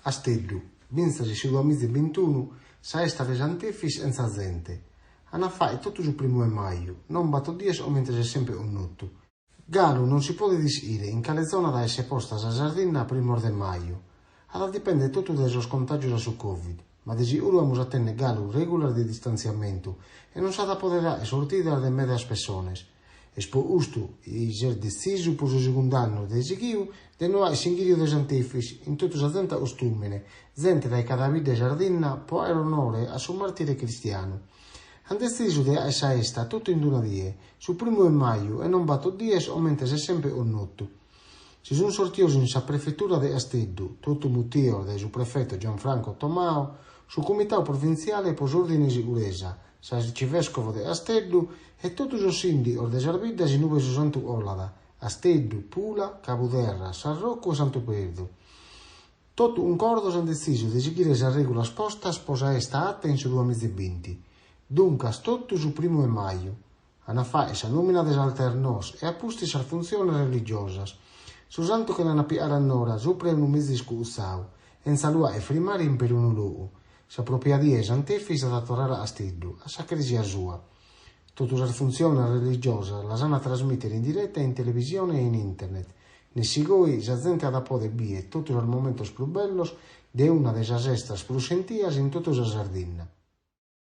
Hasteddu, Bintzas in su duamiza e bintunu, sa 'esta de Sant'Efis 'entza zente. An a faer totu su primu 'e maju, non bator dies comente s'est sempre connotu. Galu non si podet ischire in cale zona at a èssere posta sa Sardinna a primos de maju. At a dipèndere totu dae sos contàgios a su Covid, ma de siguru amus a tènnere galu règulas de distantziamentu e non s'at a pòdere àere sortidas de medas pessones. Est po custu chi s'est detzisu po su segundu annu de sighiu de no àere s'inghìriu de Sant'Efis in totu sa zente a costùmene, zente dae cada bidda 'e Sardinna po àere onore a su màrtire cristianu. An detzisu de àere sa 'esta totu in d'una die, su primu 'e maju e non bator dies comente s'est sempre connotu. Si sun sortios in sa prefetura de Casteddu, totu mutios dae su prefeto Gianfranco Tomao, su Comitau Provintziale po s'Òrdine e Siguresa, s'arcivèscovo de Casteddu e totu sos sìndigos de sas biddas in ube su santu colat, Casteddu, Pula, Cabuderra, Sarrocu e Santu Perdu. Totu cuncordos ant detzisu de sighire sas règulas postas po sa 'esta 'atta in su duamizebinti, duncas totu su primu 'e maju. An a fàghere sa nòmina de s'Alternòs e a pustis sas funtziones religiosas. Su santu che l'an a picare a Nora supra 'e unu mezu iscugutzau, 'entza lu 'aer frimmare in perunu logu. Sa pròpia die Sant'Efis at a torrare a Casteddu, a sa crèsia sua. Totu sas funtziones religiosas las an a trasmìtere in direta in televisione e in internet. Nessi goi sa zente at a pòdere bìdere totu sos momentos prus bellos de una de sas 'estas prus sentias in totu sa Sardinna.